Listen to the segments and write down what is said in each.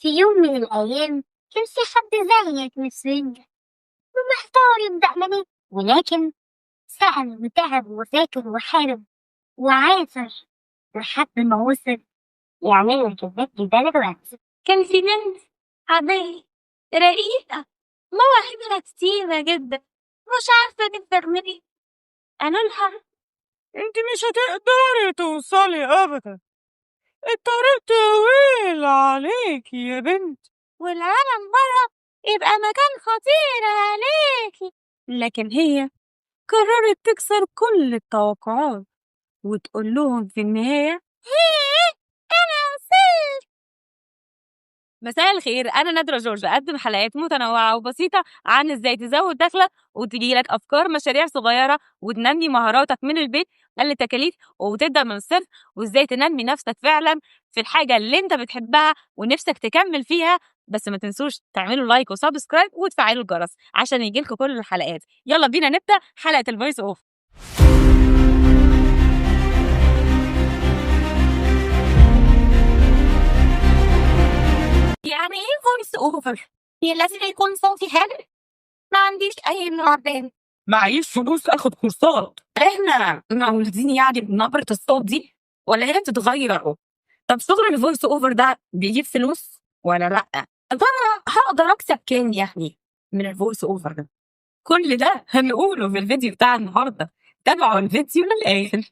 في يوم من الأيام كان في حد زيك نفسه ينجح ومحتار يبدأ منين، ولكن سأل وتعب وذاكر وحارب وعافر لحد ما وصل يعمل لك الفيديو ده دلوقتي. كان في بنت عادية رقيقة، مواهبها كتيرة جدا، مش عارفة تبدأ منين. قالوا لها انت مش هتقدري توصلي ابدا، الطريق طويل عليكي يا بنت، والعالم بره يبقى مكان خطير عليكي. لكن هي قررت تكسر كل التوقعات وتقول لهم في النهاية هي أنا وصلت. مساء الخير، أنا نادرة جورج، أقدم حلقات متنوعة وبسيطة عن إزاي تزود دخلك وتجيلك أفكار مشاريع صغيرة وتنمي مهاراتك من البيت، أقل التكاليف، وتبدأ من الصفر، وإزاي تنمي نفسك فعلا في الحاجة اللي أنت بتحبها ونفسك تكمل فيها. بس ما تنسوش تعملوا like و subscribe وتفعلوا الجرس عشان يجيلكوا كل الحلقات. يلا بينا نبدأ حلقة ال voice over. يعني ايه voice over؟ هي لازم يكون صوتي حلو؟ ما عنديش اي معدات، معيش فلوس اخد كورسات. احنا مولودين يعني بنبرة الصوت دي ولا هي بتتغير؟ طب شغل ال voice over ده بيجيب فلوس ولا لا؟ طب انا هقدر اكسب كام يعني من ال voice over ده؟ كل ده هنقوله في الفيديو بتاع النهارده، تابعوا الفيديو للاخر.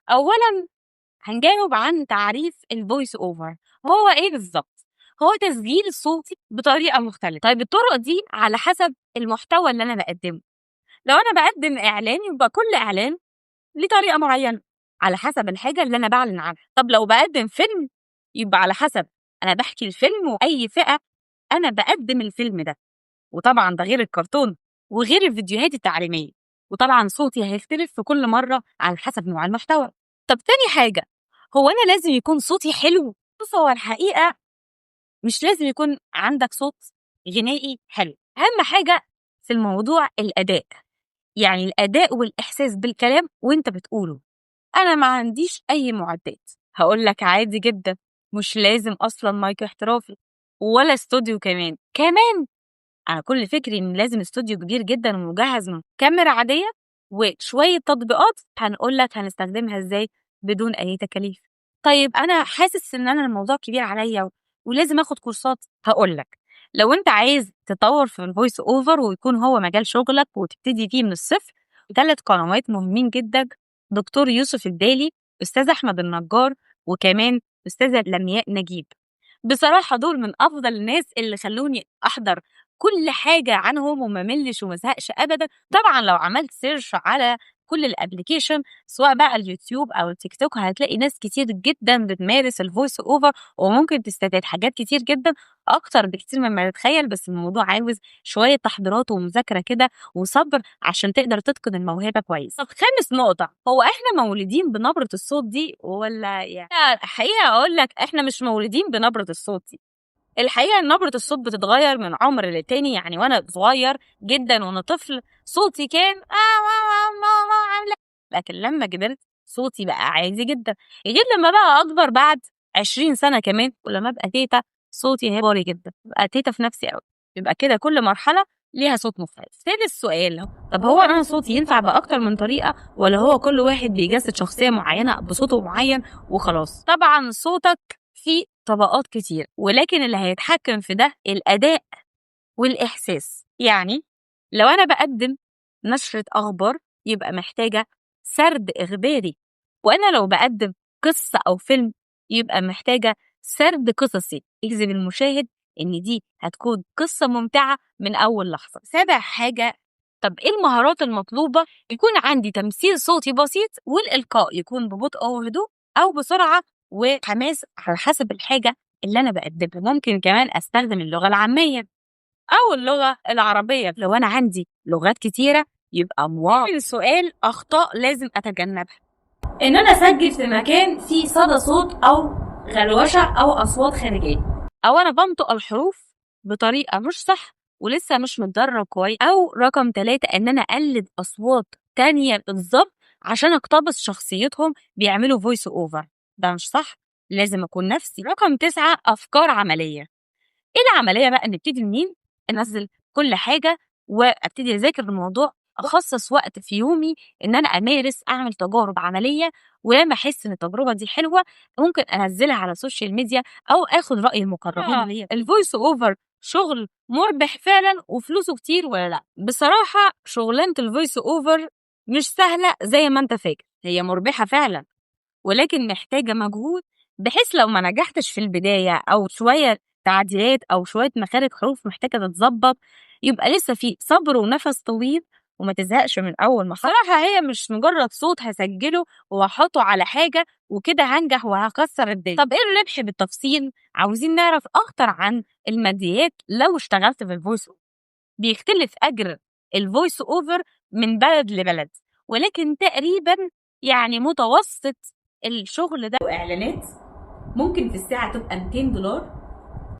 اولا هنجاوب عن تعريف ال voice over، هو ايه بالظبط؟ هو تسجيل صوتي بطريقة مختلفة. طيب الطرق دي على حسب المحتوى اللي انا بقدمه. لو انا بقدم اعلان يبقى كل اعلان ليه طريقه معينة على حسب الحاجة اللي انا بعلن عنها. طب لو بقدم فيلم يبقى على حسب انا بحكي الفيلم واي فئة انا بقدم الفيلم ده، وطبعا ده غير الكرتون وغير الفيديوهات التعليمية، وطبعا صوتي هيختلف في كل مرة على حسب نوع المحتوى. طب تاني حاجة، هو انا لازم يكون صوتي حلو؟ بص، هو الحقيقة مش لازم يكون عندك صوت غنائي حلو. اهم حاجة في الموضوع الاداء، يعني الاداء والاحساس بالكلام وانت بتقوله. انا ما عنديش اي معدات، هقول لك عادي جدا، مش لازم اصلا مايك احترافي ولا استوديو كمان. انا كل فكري ان لازم استوديو كبير جدا ومجهز من كاميرا عادية وشوية تطبيقات هنقول لك هنستخدمها ازاي بدون اي تكاليف. طيب انا حاسس ان انا الموضوع كبير عليا ولازم اخد كورسات. هقول لك لو انت عايز تطور في ال voice over ويكون هو مجال شغلك وتبتدي فيه من الصفر، 3 قنوات مهمين جدا: دكتور يوسف الدالي، استاذ احمد النجار، وكمان استاذه لمياء نجيب. بصراحة دول من افضل الناس اللي خلوني احضر كل حاجة عنهم وما ملش وما زهقش ابدا. طبعا لو عملت search على كل ال application سواء بقى اليوتيوب او التيك توك هتلاقي ناس كتير جدا بتمارس ال voice over، وممكن تستفاد حاجات كتير جدا اكتر بكتير مما تتخيل. بس الموضوع عاوز شوية تحضيرات ومذاكره كده وصبر عشان تقدر تتقن الموهبة كويس. طب خامس نقطة، هو احنا مولودين بنبره الصوت دي ولا يعني؟ الحقيقة اقول لك احنا مش مولودين بنبره الصوت دي. الحقيقة ان نبره الصوت بتتغير من عمر للتاني. يعني وانا صغير جدا وانا طفل صوتي كان ماما عامله، لكن لما كبرت صوتي بقى عادي جدا. غير لما بقى اكبر بعد 20 سنة كمان، ولما ابقى تيتا صوتي هيبقى جدا، ببقى تيتا في نفسي قوي. يبقى كده كل مرحلة ليها صوت مختلف. سادس سؤال، طب هو انا صوتي ينفع باكتر من طريقه ولا هو كل واحد بيجسد شخصية معينة بصوته معين وخلاص؟ طبعا صوتك فيه طبقات كتير، ولكن اللي هيتحكم في ده الأداء والإحساس. يعني لو أنا بقدم نشرة أخبار يبقى محتاجة سرد إخباري، وأنا لو بقدم قصة أو فيلم يبقى محتاجة سرد قصصي يجذب المشاهد إن دي هتكون قصة ممتعة من أول لحظة. سابع حاجة، طب إيه المهارات المطلوبة؟ يكون عندي تمثيل صوتي بسيط، والإلقاء يكون ببطء وهدوء أو بسرعة وحماس على حسب الحاجة اللي أنا بقدمها. ممكن كمان أستخدم اللغة العامية أو اللغة العربية. لو أنا عندي لغات كتيرة يبقى واو. السؤال، أخطاء لازم أتجنبها: إن أنا أسجل في مكان فيه صدى صوت أو غلوشة أو أصوات خارجية، أو أنا بنطق الحروف بطريقة مش صح ولسه مش متدرب كويس، أو رقم 3 إن أنا أقلد أصوات تانية بالظبط عشان اقتبس شخصيتهم بيعملوا voice over. ده مش صح، لازم اكون نفسي. رقم 9، افكار عملية. ايه العملية بقى؟ نبتدي منين؟ انزل كل حاجة وابتدي اذاكر الموضوع، اخصص وقت في يومي ان انا امارس، اعمل تجارب عملية، ولما احس ان التجربة دي حلوة ممكن انزلها على ال social media او اخد راي المقربين ليا. ال voice over شغل مربح فعلا وفلوسه كتير ولا لا؟ بصراحة شغلانة ال voice over مش سهلة زي ما انت فاكر، هي مربحة فعلا ولكن محتاجه مجهود، بحيث لو ما نجحتش في البداية او شوية تعديلات او شوية مخارج حروف محتاجه تتظبط، يبقى لسه في صبر ونفس طويل وما تزهقش من اول ما. صراحة هي مش مجرد صوت هسجله واحطه على حاجة وكده هنجح وهكسر الدنيا. طب ايه الربح بالتفصيل؟ عاوزين نعرف اكتر عن الماديات لو اشتغلت في ال voice over. بيختلف اجر ال voice over من بلد لبلد، ولكن تقريبا يعني متوسط الشغل ده واعلانات ممكن في الساعة تبقى $200،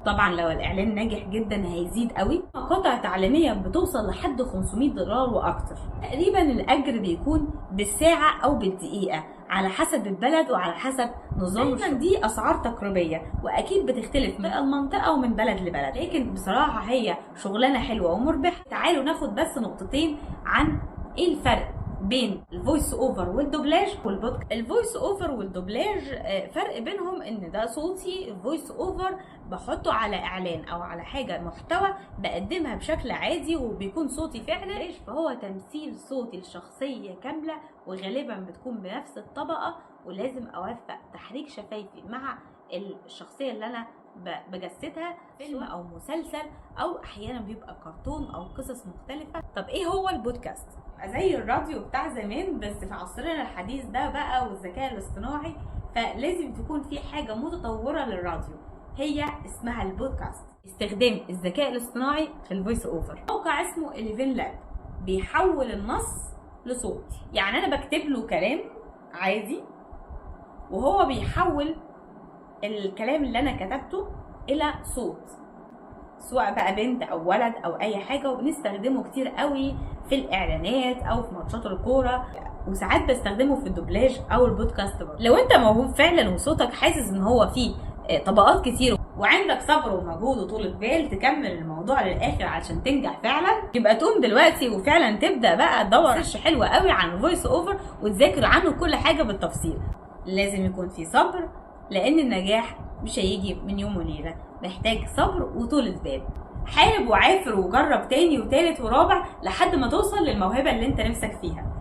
طبعا لو الاعلان ناجح جدا هيزيد قوي. مقاطع تعليمية بتوصل لحد $500 واكتر. تقريبا الاجر بيكون بالساعة او بالدقيقة على حسب البلد وعلى حسب نظام الشغل. دي اسعار تقريبية واكيد بتختلف من المنطقة ومن بلد لبلد، لكن بصراحة هي شغلانة حلوة ومربحه. تعالوا ناخد بس نقطتين عن ايه الفرق بين ال voice over والدوبلاج والبودكاست. ال voice over والدوبلاج فرق بينهم ان ده صوتي، ال voice over بحطه على اعلان او على حاجة محتوى بقدمها بشكل عادي وبيكون صوتي فعلا، فهو تمثيل صوتي لشخصية كاملة وغالبا بتكون بنفس الطبقة، ولازم اوفق تحريك شفايفي مع الشخصية اللي انا بجسدها، فيلم او مسلسل او احيانا بيبقى كرتون او قصص مختلفة. طب ايه هو البودكاست؟ زي الراديو بتاع زمان بس في عصرنا الحديث ده بقى والذكاء الاصطناعي، فلازم تكون في حاجة متطورة للراديو هي اسمها البودكاست. استخدام الذكاء الاصطناعي في ال voice over. موقع اسمه ElevenLabs بيحول النص لصوت، يعني انا بكتب له كلام عادي وهو بيحول الكلام اللي انا كتبته الى صوت، سواء بقى بنت او ولد او اي حاجة. وبنستخدمه كتير قوي في الاعلانات او في ماتشات الكورة، وساعات بستخدمه في الدوبلاج او البودكاست برضه. لو انت موهوب فعلا وصوتك حاسس ان هو فيه طبقات كتير وعندك صبر ومجهود وطولة بال تكمل الموضوع للاخر عشان تنجح فعلا، يبقى تقوم دلوقتي وفعلا تبدا بقى تدور search حلوة قوي عن ال voice over وتذاكر عنه كل حاجة بالتفصيل. لازم يكون في صبر لان النجاح مش هيجي من يوم وليلة، محتاج صبر وطولة بال. حارب وعافر وجرب تاني وتالت ورابع لحد ما توصل للموهبه اللي انت نفسك فيها.